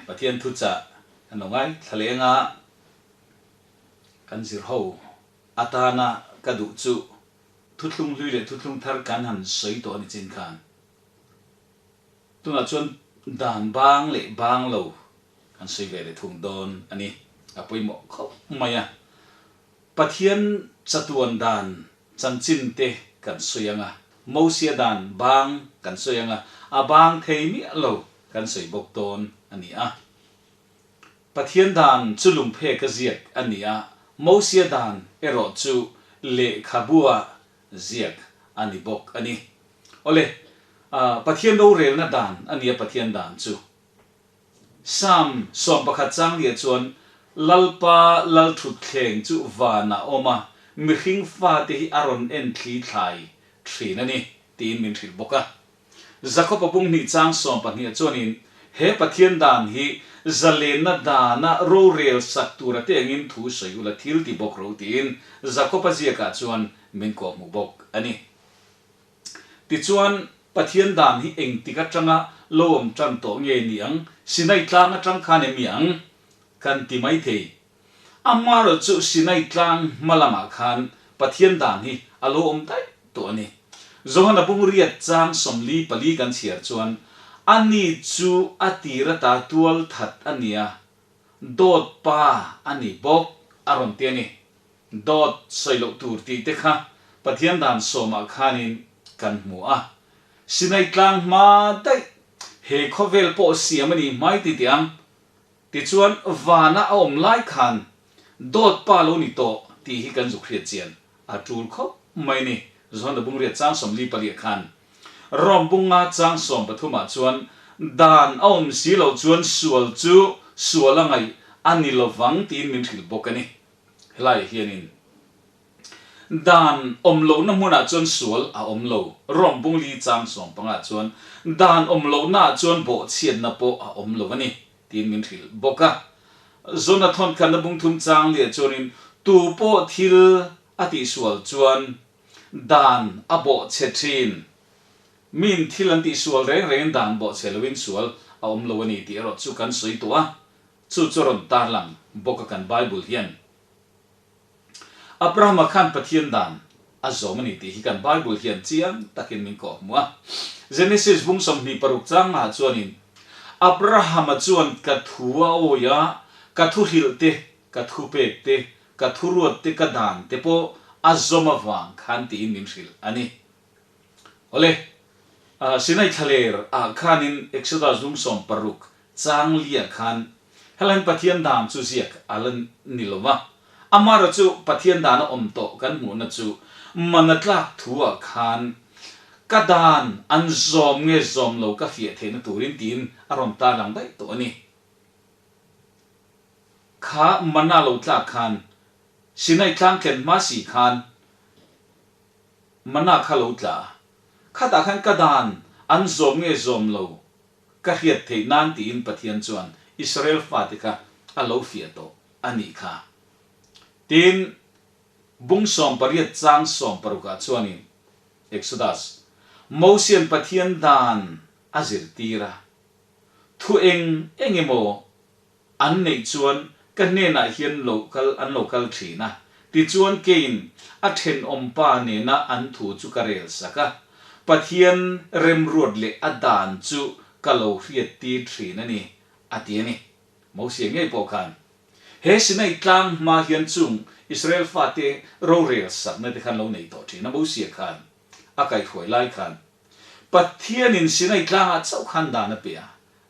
Pathian thuchah kan lo ngaithla leng a, kan zir ho atana ka duh chu thuthlung hlui leh thuthlung thar kan han sawi tawh a ni chin khan. Tunah chuan dan bang leh bang lo kan sawi ve leh thung dawn a ni. A pawimawh khawp mai a. Pathian chatuan dan chanchin te kan sawi ang a, Mosia dan bang kan sawi ang a, a bang thei miah lo kan sawi bawk dawn a ni a. Pathian dan chu lungphek a ziak a ni a, Mosia dan erawh chu lehkhabua ziak a ni bawk a ni. Awle, Pathian rorelna dan a ni a Pathian dan chu. Psalm 11 changlia chuan, Lalpa lalthutthleng chu vanah awm a, mihring fate hi a rawn en thli thlai thin a ni, tiin min hrilh bawk a. Jakob-a bung hnih chang 12 chuanin, He Pathian dan hi zalenna dana rorel sak tura te angin thu sawi ula thil ti bawk ro tiin Jakob-a ziakah chuan min kawhhmuh bawk a ni. Tichuan, Pathian dan hi engtik atanga lo awm tan tawh nge ni ang? Sinai tlang atang khan em mi ang? Kan ti mai thei. Amaherawh chu Sinai tlang hma lamah khan Pathian dan hi a lo awm daih tawh a ni. Johana bung riat chang 44 kan chhiar chuan, Ani chu a tir ata tual that a nia, dawt pa a ni bawk, a rawn ti a ni. Dawt sawi loh tur tih te kha Pathian dan sawmah khanin kan hmu a. Sinai tlang hma daih he khawvel pawh siam a ni hmai ti tih ang. Tichuan vana a awm lai khan dawt pa lo ni tawh tih hi kan zuk hriat chian a tul khawp mai ni. Johana bungriat chang 44 khan Rom bunga chang 13 ah chuan dan a awm si loh chuan sual chu sual a ngaih a ni lovang tiin min hrilh bawk a ni. Helaiah hianin dan awm lohna hmunah chuan sual a awm lo. Rom bungli chang 15 chuan dan awm lohnaah chuan bawhchhiatna pawh a awm lo a ni tiin min hrilh bawk a. Zona thawnkhatna bung thum chang liah chuanin tu pawh thil a tihsual chuan dan a bawhchhe thin. Miin thil an tihsual reng rengin dan bawhchhe loin sual a awm lo a ni tih erawh chu kan sawi tawh a. Chu chu rawn tarlang bawk a kan Bible hian Abrahama khan Pathian dan a zawm a ni tih hi kan Bible hian chiang takin min kawh hmu a. Genesis bung 26 changah chuanin Abrahama chuan ka thu a awi a, ka thu hrilh te, ka thu pek te, ka thu ruat te, ka dan te pawh a zawm avang khan tiin min hrilh a ni. Awle, Sinai thlaler ah khanin Exodus bung 60 Changlia khan helaiin Pathian dan chu ziak a la ni lo va, amaherawh chu Pathian dana awm tawh kan hmuhna chu mana tlak thu-ah khan ka dan an zawm nge zawm lo ka fiah theihna turin tiin a rawn tarlang daih tawh a ni. Kha mana lo tlak khan Sinai tlang tlen hma si khan mana kha lo tla a, khatah khan ka dan an zawm nge zawm lo Ka hriat theih nan tiin Pathian chuan Israel fate kha a lo fiah tawh a nih kha. Tin, bung 18 chang 16 ah chuanin Exodus, Mosian Pathian dan a zirtir a, thu eng eng emaw An neih chuan ka hnenah hian lo kal an lo kal thin a, tichuan keiin a thenawm pa nena an thu chu ka rel sak a, Pathian remruat leh a dan chu ka lo hriattir thin a ni, a ti a ni. Mosia ngei pawh khan he Sinai tlang hma hian chung Israel fate rorel sakna te khan lo nei tawh thin a, Mosia khan a kaihruai lai khan Pathianin Sinai tlangah chauh khan dan a pe a,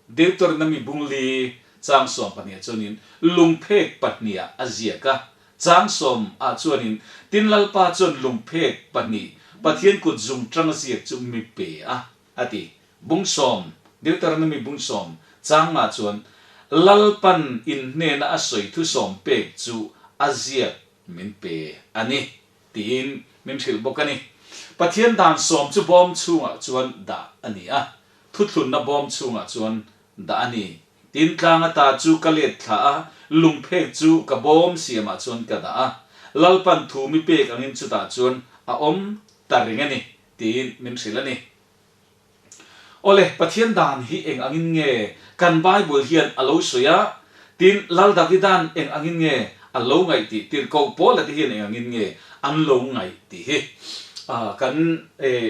Deuteronomy bungli chang 12 chuanin lungphek pahnih a ziak a, chang 10 ah chuanin tin Lalpa chuan lungphek pahnih Pathian kut zung tang a ziak chu mi pe a, a ti. Bung 10, Deuteronomy bung 10 chang ah chuan Lalpan in hnena a sawi thu sawm pek chu a ziak min pe a ni tiin min hrilh bawk a ni. Pathian dan 10 chu bawm chhungah chuan dah a ni a, Thuthlunna bawm chhungah chuan dah a ni. Tin tlang ata chu ka let thla a, lungphek chu ka bawm siamah chuan ka dah a. Lalpan thu mi pek angin chutah chuan a awm ta reng a ni, tiin min hrilh a ni. Awle, Pathian dan hi eng angin nge kan Bible hian a lo sawi a, tin Lal Davida'n eng angin nge a lo ngaih tih, tirhkoh Paula te hian eng angin nge an lo ngaih tih hi kan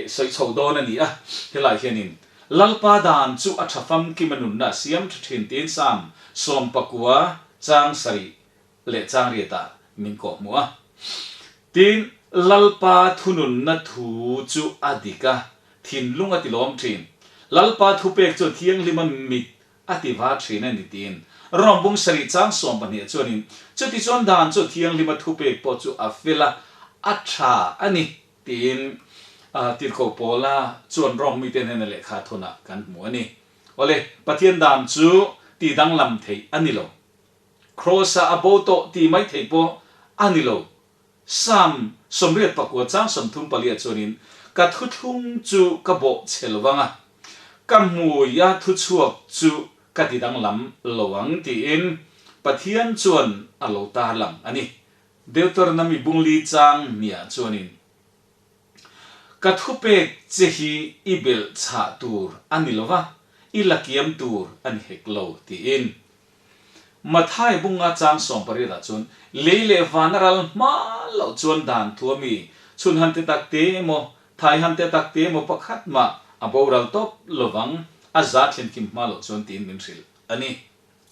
sawi chho dawn a ni a. Helai hianin Lalpa dan chu a tha famkim a nunna a siam tha thin tiin Psalm 19 chang sarih leh chang riatah min kawh hmuh a. Tin, Lalpa thununna thu chu a dik a, thinlung a ti lawm thin. Lalpa thupek chu thianghlima mit a ti va thin a ni tiin Rom bung sarih chang 12 chuanin chutichuan dan chu thianghlima thupek pawh chu a fel a, a tha a ni tiin Tirhkoh Paula chuan Rom mite hnena lehkha thawnah kan hmu a ni. Awle, Pathian dan chu tihdanglam theih a ni lo. Kraws-ah a bo tawh tih mai theih pawh a ni lo. Psalm 89 chang 34 chuanin, Ka thuthlung chu ka bawh chhe lo vang a, ka hmuia thuchhuak chu ka ti danglam lo ang tiin Pathian chuan a lo tarlang a ni. Deuteronomy bungli chang hniah chuanin, Ka thupek che hi i belh chhah tur a ni lo va, i la kiam tur a ni hek lo, tiin. Mathai bunga chang 18 ah chuan, Lei leh van a ral hma loh chuan dan thu a mi chhun han te tak te emaw, thai han te tak te emaw pakhat mah a boral tawp lovang, a za thlen kim hma loh chuan tiin min hrilh a ni.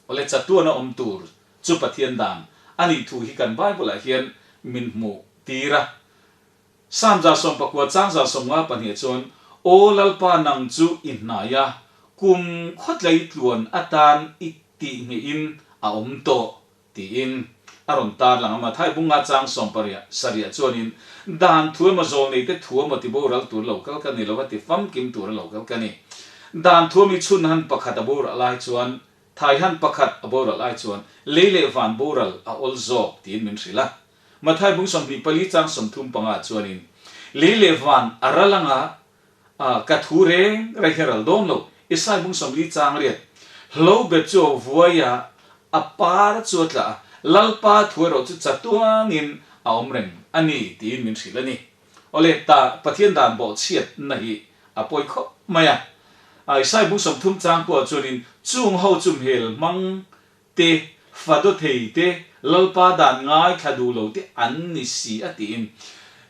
Awle chatuana awm tur chu Pathian dan a nih thu hi kan Bible-ah hian min hmuh tir a. Psalm 19 chang 52 chuan, Aw Lalpa nang chu i hnai a, kum khawtlei tluan atan i tih ngeihin a awm tawh, tiin a rawn tarlang a. Mathai bunga chang sawmpariah sariah chuanin, Dan thu emaw zawlneite thu emaw ti boral tur lo kal ka ni lo va, ti famkim tur a lo kal ka ni. Dan thu ami chhun han pakhat a boral lai chuan, thai han pakhat a boral ai chuan lei leh van boral a awl zawk, tiin min hrilh a. Mathai bung 24 chang 35 chuanin, Lei leh van a ral anga ka thu reng reng hi a ral dawn lo. Isai bung 40 chang riat, Hlo bet chu a vuai a, a par chu a tla a, Lalpa thu erawh chu chatuangin a awm reng a ni, tiin min hrilh a ni. Awle, ta Pathian dan bawhchhiatna hi a pawi khawp mai a. Isai bung 30 chang kuah chuanin, Chung ho chu hmel hmang te, Fadothei te, Lalpa dan ngaithla duh lo te an ni si a tiin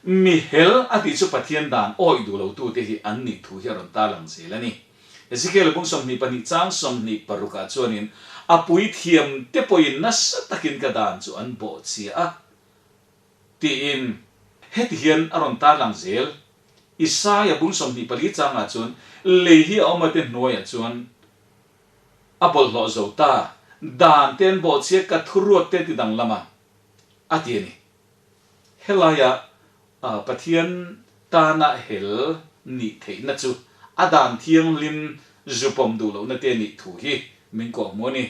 mi hel a tih chu Pathian dan awih duh lo tute hi an nih thu hi a rawn tarlang zel a ni. Ezekiel bung 22 chang 26 ah chuanin a puithiam te pawhin nasa takin ka dan chu an bawhchhia a tiin heti hian a rawn tarlang zel. Isaia bung 24 changah chuan lei hi a awm a te hnuaiah chuan A bawlhhlawh zo ta, dan te an bawhchhia ka thuruat te ti danglam a, a ti a ni. Helaia Pathian tana hel nih theihna chu a dan thianghlim zu pawm duh lohna te nih thu hi min kawhhmuh a ni.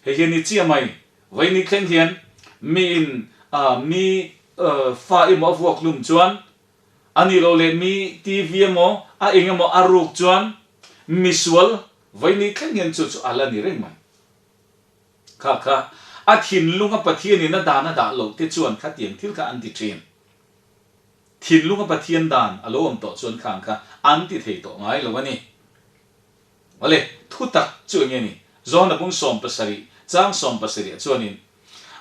Hei hi a ni chiah mai, vawiin thleng hian miin mi fa emaw a vuak hlum chuan A nih loh leh mi TV emaw a eng emaw a ruk chuan misual vawiin thleng hian chu chu a la ni reng mai. Kha kha a thinlunga Pathianin a dan a dah loh te chuan khatiang thil kha an ti thin. Thinlunga Pathian dan a lo awm tawh chuan khang kha an ti thei tawh ngai lo a ni. Awle, thutak chu eng nge ni? Johana bung 17 chang 17 ah chuanin,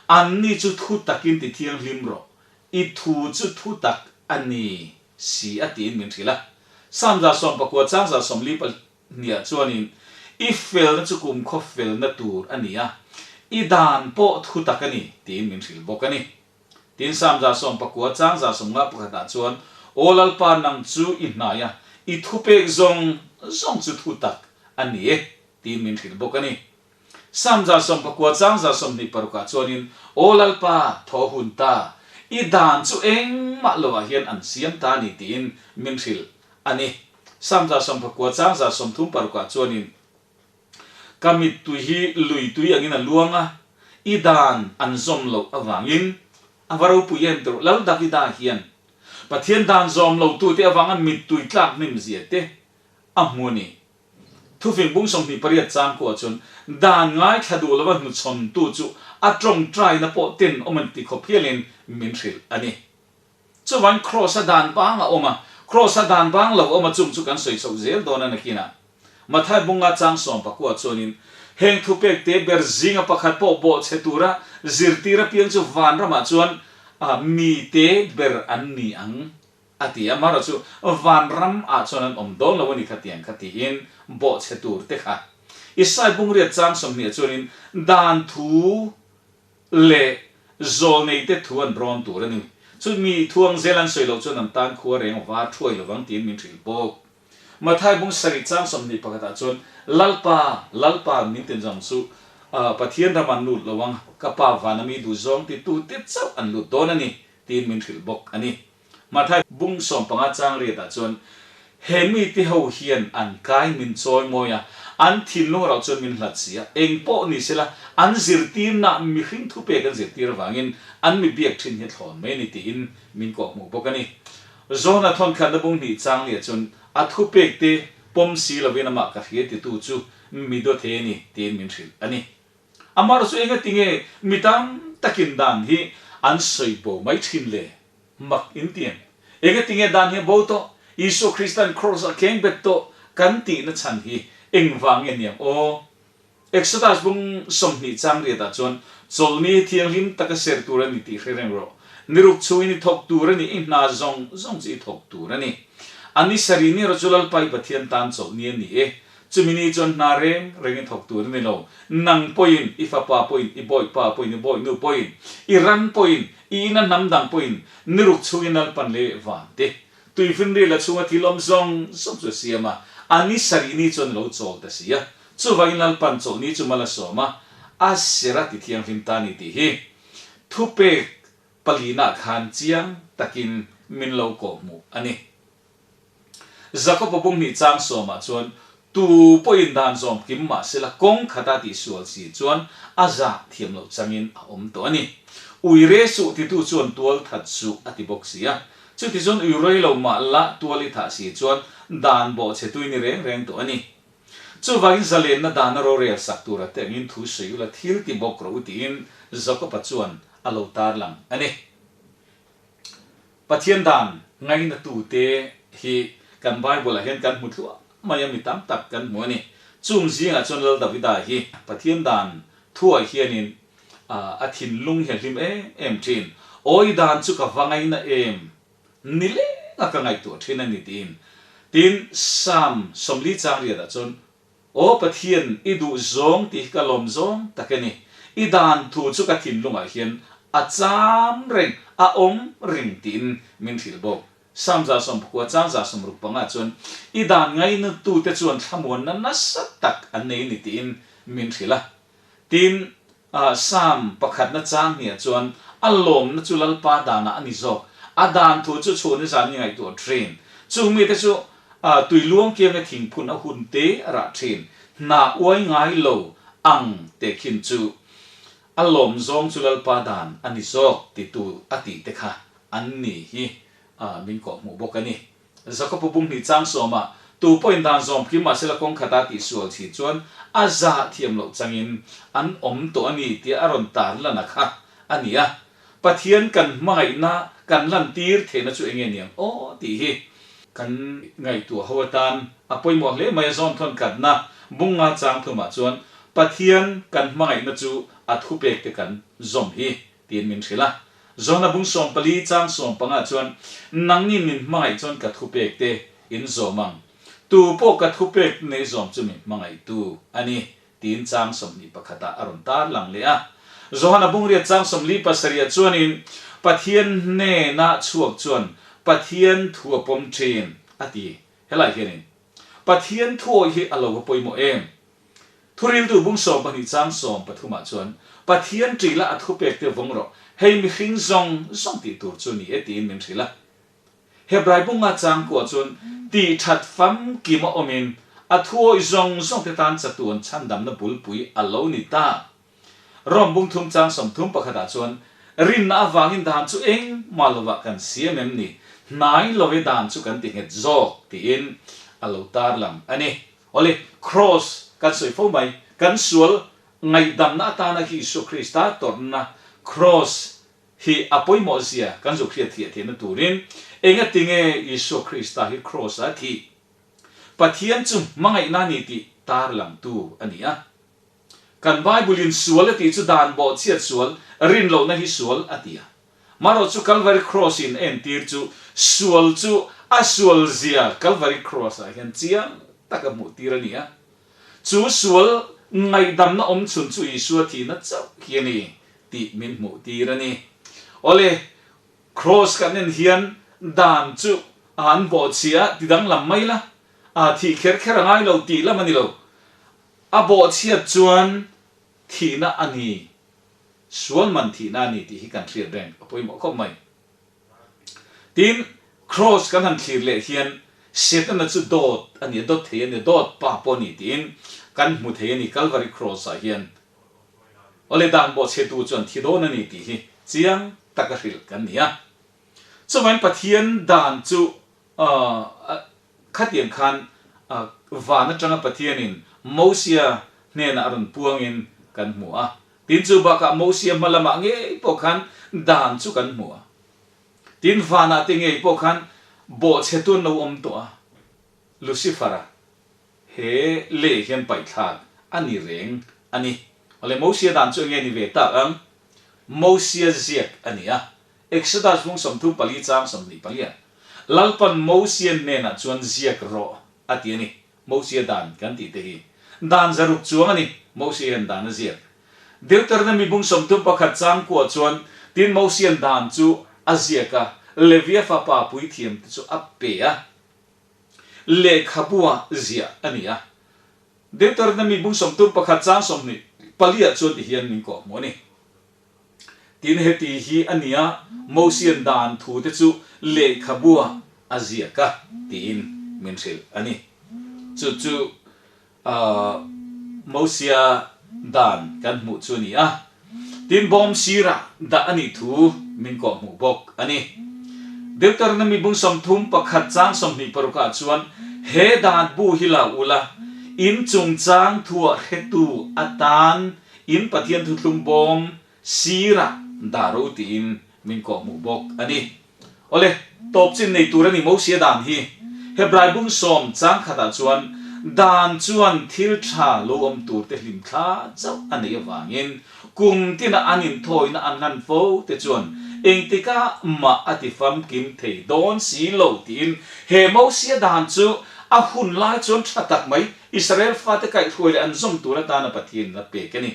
Anni chu thutakin ti thianghlim rawh, I thu chu thu tak a ni si a tiin min hrilh a. Psalm 19 chang 42 chuanin, I felna chu kumkhaw felna tur a ni a, i dan pawh thu tak a ni tiin min hrilh bawk a ni. Tin Psalm 90 chang 51 chuan, Aw Lalpa nang chu i hnai a, i thupek zawng zawng chu thu tak a ni e tiin min hrilh bawk a ni. Psalm 90 chang 26 ah chuanin, Aw Lalpa, thaw hun ta, i dan chu engmah lovah hian an siam ta a ni tiin min hrilh a ni. Psalm 90 chang 36 ah chuanin, Ka mittui hi lui tui angin a luang a, i dan an zawm loh avangin a va ropui em tawh. Lal Davida hian Pathian dan zawm lotute avanga mittui tlak hnemzia te a hmu a ni. Thufing bung 28 chang kuah chuan dan ngaithla duh lova hnuchhawntu chu a tawngtaina pawh ten awm an ti khawp hialin min hrilh a ni. Chuvangin Kraws-a dan bang a awm a, Kraws-a dan bang lo awm a chung chu kan sawi chhoh zel dawn a nakinah. Mathai bunga chang sawmpakua chuanin, Heng thupek te ber zinga pakhat pawh bawhchhe tura zirtir apiang chu vanramah chuan mi te ber an ni ang, a ti a. Mara chu vanram ah chuan an awm dawn lo a ni khatiang kha tiin bawhchhe tur te kha. Isai bungriat chang 20 ah chuanin dan thu leh zawlneite thu an rawn tur a ni. Chumi thuang zel an sawi loh chuan an tan khua reng var thuai lovang tiin min hrilh bawk. Mathai bung sarih chang 20 pakhatah chuan, Lalpa, Lalpa, min tin zawng chu Pathian ram an lut lo ang, ka Pa vana mi duh zawng titute chauh an lut dawn a ni, tiin min hrilh bawk a ni. Mathai bung 15 chang riatah chuan, He mite ho hian an kai min chawi mawi a, an thinlung erawh chuan min hlat si a, eng pawh ni sela, an zirtirna mihring thupek an zirtir avangin an mi biak thin hi thlawn mai a ni tiin min kawhhmuh bawk a ni. Zawna thawnkhatna bung hnih chang liah chuan a thupek te pawm si lovin amah ka hria titu chu mi dawt he ni tiin min hrilh a ni. Amah chu enga tinge mi tam takin dan hi an sawi bo mai thin le? Mak in ti em? Enga tinge dan hi a bo tawh? Isua Krista'n kraws a keng bet tawh kan tihna chhan hi engvang nge niang aw? Exodus bung 20 chang riatah chuan, Chawlhni hi thianghlim taka ser tur a ni tih hre reng rawh. Ni ruk chhungin i thawk tur a ni, i hna zawng zawng chu i thawk tur a ni. A ni sarih ni erawh chu Lalpa i Pathian tan chawlhni a ni e. Chumi ni chuan hna reng reng i thawk tur a ni lo. Nang pawhin, i fapa pawhin, i bawipa pawhin, i bawihnu pawhin, i ran pawhin, i ina hnam dang pawhin ni ruk chhungin Lalpan leh van te, tuifinrial a chhunga thil awm zawng zawng chu a siam a, a ni sarih ni chuan a lo chawl ta si a. Chuvangin Lalpan chawlhni chu mal a sawm a, a ser a ti thianghlim ta a ni tih hi thupek palinah khan chiang takin min lo kawhhmuh a ni. Jakob-a bung hnih chang sawmah chuan, Tu pawhin dan zawm kim mah sela kawng khata tihsual si chuan a zah thiam loh changin a awm tawh a ni. Ui re suh titu chuan tual that suh a ti bawk si a. Chutichuan ui rei lo mah la tual i thah si chuan dan bawhchhe tui ni reng reng tawh a ni. Chuvangin zalenna dana rorel sak tura te angin thu sawi ula thil ti bawk rawh u tiin Jakob-a chuan a lo tarlang a ni. Pathian dan ngainatute hi kan Bible-ah hian kan hmu thluah mai a, mi tam tak kan hmu a ni. Chung zingah chuan Lal Davida hi Pathian dan thuah hianin a thinlung hi a hlim em em thin. Awi dan chu ka va ngaina em! Ni lenga ka ngaihtuah thin a ni tiin. Tin, Psalm 40 chang riatah chuan, Aw Pathian, i duh zawng tih hi ka lawm zawng tak a ni. I dan thu chu ka thinlungah hian a cham reng, a awm reng tiin min hrilh bawk. Psalm 110 chang 65 chuan, I dan ngainatute chuan thlamuanna nasa tak an nei a ni tiin min hrilh a. Tin, Psalm pakhatna chang hniah chuan a lawmna chu Lalpa danah a ni zawk. A dan thu chu chhun i zan i ngaihtuah thin. Chung mite chu tui luang kianga thingphun a hun te a rah thin. Hna uai ngai lo ang te khin chu a lawm zawng chu Lalpa dan a ni zawk titu a tih te kha an ni hi min kawhhmuh bawk a ni. Jakob-a bung hnih chang sawmah, Tu pawhin dan zawm kim mahsela kawng khata tihsual chhi chuan a zah thiam loh changin an awm tawh a ni tia a rawn tar lan a kha a ni a. Pathian kan hmangaihna kan lantir theihna chu enge niang aw tih hi kan ngaihtuah ho atan a pawimawh hle mai a zawn thawn khatna bung nga chang thumah chuan Pathian kan hmangaihna chu a thupek te kan zawm hi Tiin min hrilh a. Jona bung 14 chang 15 chuan, Nangni min hmangaih chuan ka thupek te in zawm ang. Tu pawh ka thupek nei zawm chu min hmangaihtu a ni, tiin chang 21 ah a rawn tar lang leh a. Johana bung riat chang 47 ah chuanin, Pathian hnena chhuak chuan Pathian thu a pawm thin, a ti. Helai hianin Pathian thuawih hi a lo va pawimawh em? Thuriltu bung 12 chang 13 ah chuan, Pathian ṭih la a thupek te vawng rawh, hei mihring zawng zawng tih tur chu ni e tiin min hrilh a. Hebrai bunga chang kuah chuan tih ṭhat famkim a awmin a thuawih zawng zawng te tan chatuan chhandamna bulpui a lo ni ta. Rom bung thum chang 31 ah chuan, Rinna avangin dan chu engmah lovah kan siam em ni? Hnai love dan chu kan ti nghet zawk tiin a lo tarlang a ni. Awle, Kraws kan sawi fo mai, kan sual ngaihdamna atana hi Isua Krista tawrhna Kraws hi a pawimawh zia kan zuk hriat thiah theihna turin engatinge Isua Krista hi Kraws-a thih? Pathian chu hmangaihna a ni tih tarlangtu a ni a. Kan Bible-in sual a tih chu dan bawhchhiat sual, rin lohna hi sual a ti a. Marawh chu Kalvari Cross-in a entir chu sual chu a sual zia Kalvari Cross-ah hian chiang taka hmuhtir a ni a. Chu sual ngaihdamna awm chhun chu Isua thihna chauh hi a ni tih min hmuhtir a ni. Awle, Cross kan en hian dan chu an bawhchhia a ti danglam mai la, a thih kher kher a ngai lo tih lam a ni lo. A bawhchhiat chuan thihna a ni, sual man thihna a ni tih hi kan hriat reng a pawimawh khawp mai. Tin, Cross kan han thlir leh hian Setana chu dawt a ni a, dawt thei a ni a, dawt pa pawh a ni tiin kan hmu thei a ni Kalvari Cross-ah hian. Awle dan bawhchhetu chuan thi dawn a ni tih hi chiang taka hrilh kan ni a. Chuvangin Pathian dan chu khatiang khan van atanga Pathianin Mosia hnenah a rawn puangin kan hmu a. Tin chu bakah Mosia hma lamah ngei pawh khan dan chu kan hmu a. Tin vanah te ngei pawh khan bawhchhetu an lo awm tawh a, Lucifer-a he lei hian paihthlak a ni reng a ni. Awle Mosia dan chu enge ni ve tak ang? Mosia ziak a ni a, Exodus bung 34 chang 24 ah, Lalpan Mosia hnenah chuan ziak rawh a ti a ni. Mosia dan kan tih te hi dan zaruk chuang a ni, Mosia hian dan a ziak. Deuteronomy bung 31 chang kuah chuan tin Mosia'n dan chu a ziak a, Levia fapa puithiam te chu a pe a, lehkhabua ziah a ni a. Deuteronomy bung 31 chang 24 ah chuan ti hian min kawhhmuh a ni. Tin, heti hi a nia, Mosian dan thu te chu lehkhabua a ziak a, tiin min hrilh a ni. Chu chu Mosia dan kan hmuh chu a ni a. Tin, bawm sirah dah a nih thu min kawhhmuh bawk a ni. Deuteronomy bung 31 chang 26 ah chuan, He dan bu hi la ula, in chungchang thuah hretu atan In Pathian thuthlung bawm sirah dah ro tiin min kawhhmuh bawk a ni. Awle, tawp chin nei tur a ni Mosia dan hi. Hebrai bung sawm chang khatah chuan dan chuan thil tha lo awm tur te hlim thla chauh a neih avangin kum tina an inthawina an hlan fo te chuan engtikah mah a ti famkim thei dawn si lo tiin he Mosia dan chu a hun lai chuan tha tak mai Israel fate kaihhruai leh an zawm tur atana Pathian in a pek a ni.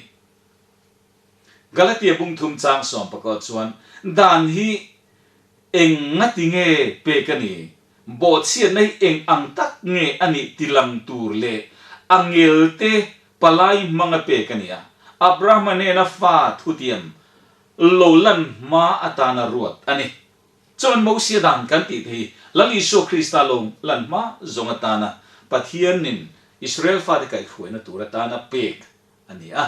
Galatia bung thum chang sawm pakawh chuan dan hi eng ngati nge pek a ni? Bawhchhiatna hi eng ang tak nge a nih tilang tur leh a ngelte palai hmanga pek a ni a. Abrahama nena fa thutiam lo lan hma atana ruat a ni. Chuan Mosia dan kan tih te hi Lal Isua Krista lo lan hma zawng atana Pathianin Israel fate kaihhruaina tur atana pek a ni a.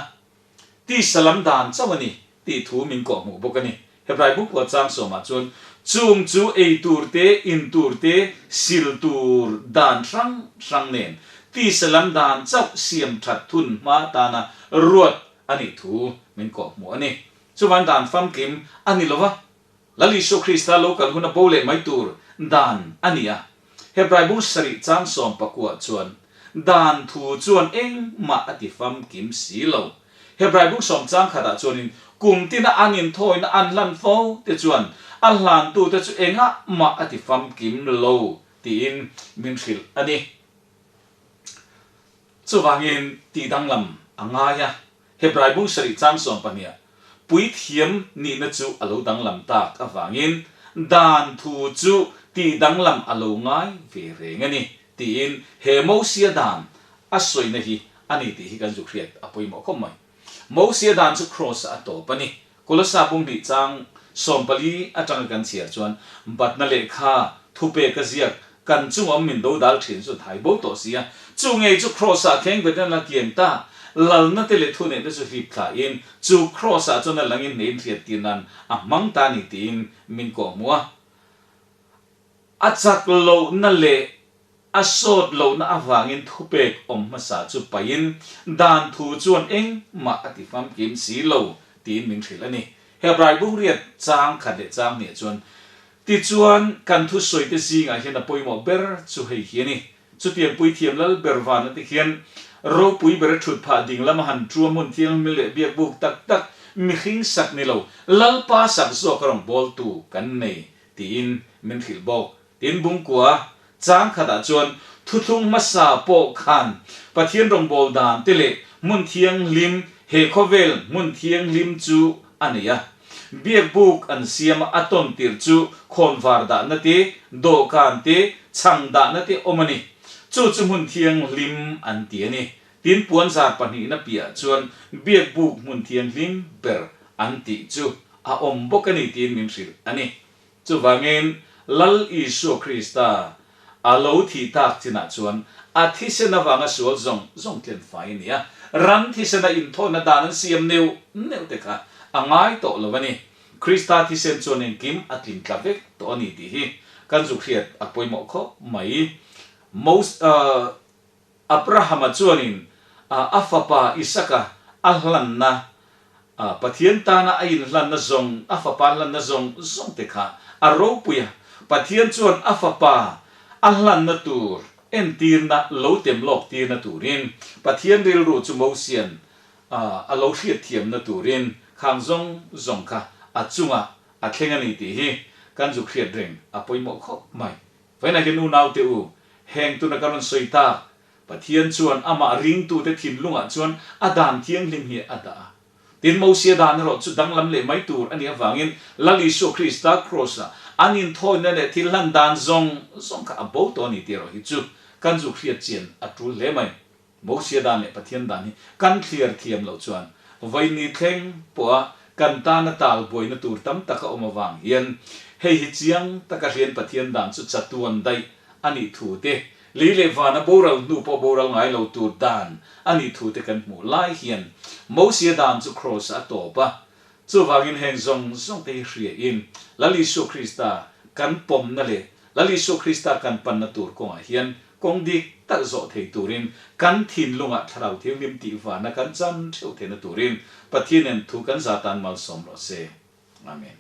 Tisa lam dan chauh a ni tih thu min kawhhmuh bawk a ni. Hebrai bu kua chang sawmah chuan chung chu ei tur te, in tur te, sil tur dan hrang hrang nen tisa lam dan chauh siam that thun hma atana ruat a nih thu min kawhhmuh a ni. Chuvan dan famkim a ni lova. Lal Isua Krista lo kal hun a bo leh mai tur dan a ni a. Hebrai bung sarih chang sawm pakua chuan dan thu chuan engmah a ti famkim si lo. Hebrai bung sawm chang khatah chuanin kum tina an inthawina an hlan fo te chuan a hlantute chu engah mah a ti famkim lo tiin min hrilh a ni. Chuvangin tihdanglam a ngai a. Hebrai bung sarih chang 12 puithiam nihna chu a lo danglam tak avangin dan thu chu tih danglam a lo ngai ve reng a ni tiin he Mosia dan a sawina hi a ni tih hi kan zuk hriat a pawimawh khawp mai. Mosia dan chu Kraws ah a tawp a ni. Kolosa bung hnih chang 14 atanga kan chhiar chuan batna lehkha thupek a ziak kan chung awm min do dal thin chu thai bo tawh si a, chu ngei chu Kraws ah thleng vetin a la kian ta, lalna te leh thuneihna chu hlip thla in chu Kraws ah chuan a langin hneh in hriat tir nan a hmang ta a ni tiin min kawhhmuh a. A chak lohna leh A sawt lohna avangin thupek awm hmasa chu paihin dan thu chuan engmah a ti famkim si lo tiin min hrilh a ni. Hebrai bungriat chang khat leh chang hniah chuan, Tichuan, kan thusawite zingah hian a pawimawh ber chu hei hi a ni. Chutiang Puithiam Lal ber vana te khian ropui bera thut phah ding lama han ṭua hmun thianghlim leh biakbuk tak tak mihring sak ni lo Lalpa sak zawk a rawn bawltu kan nei tiin min hrilh bawk. Tin Bungkua chang khatah chuan thuthlung hmasa pawh khan Pathian rawngbâwl dan te leh hmun thianghlim he khawvel hmun thianghlim chu a nei a. Biakbuk an siam a, a tawn tirh chu khawnvar dahna te, dawhkan te, chhang dahna te awm a ni. Chu chu hmun thianghlim an ti a ni. Tin puanzar pahnihna piahah chuan biakbuk hmun thianghlim ber an tih chu a awm bawk a ni tiin min hrilh a ni. Chuvangin, Lal Isua Krista a lo thih tak chinah chuan a thisen avanga sual zawng zawng tlen fai a ni a, ram thisena inthawhna dan an siam neuh neuh te kha a ngai tawh lo a ni. Krista thisen chuan engkim a tling tla vek tawh a ni tih hi kan zuk hriat a pawimawh khawp mai. Mos. Abrahama chuanin a fapa Isaka a hlanna, Pathian tana a inhlanna zawng, a fapa hlanna zawng zawng te kha a ropui a. Pathian chuan a fapa a hlanna tur entirna lo tem lawk tirna turin Pathian rilru chu Mosian a lo hriatthiamna turin khang zawng zawng kha a chungah a thleng a ni tih hi kan zuk hriat reng a pawimawh khawp mai. Vawiinah hian unaute u, heng tuna ka rawn sawi tak, Pathian chuan amah ringtute thinlungah chuan a dan thianghlim hi a dah a. Tin, Mosia dan erawh chu danglam leh mai tur a nih avangin Lal Isua Krista Kraws-a an inthawina leh thil hlan dan zawng zawng kha a bo tawh a ni tih erawh hi chu kan zuk hriat chian a tul hle mai. Mosia dan leh Pathian dan hi kan thliar thiam loh chuan vawiini thleng pawha kan tana tal buaina tur tam tak a awm avang hian hei hi chiang taka hrian Pathian dan chu chatuan daih a nih thu te, lei leh vana boral hnu pawh boral ngai lo tur dan a nih thu te kan hmuh lai hian Mosia dan chu Kraws a tawp a. Chuvangin heng zawng zawng te hi hriain Lal Isua Krista kan pawmna leh Lal Isua Krista kan panna tur kawngah hian Kawng dik tak zawh thei turin kan thinlungah Thlarau Thianghlim tih vana kan chan theuh theihna turin Pathianin thu kan za tan malsawm rawh se. Amen.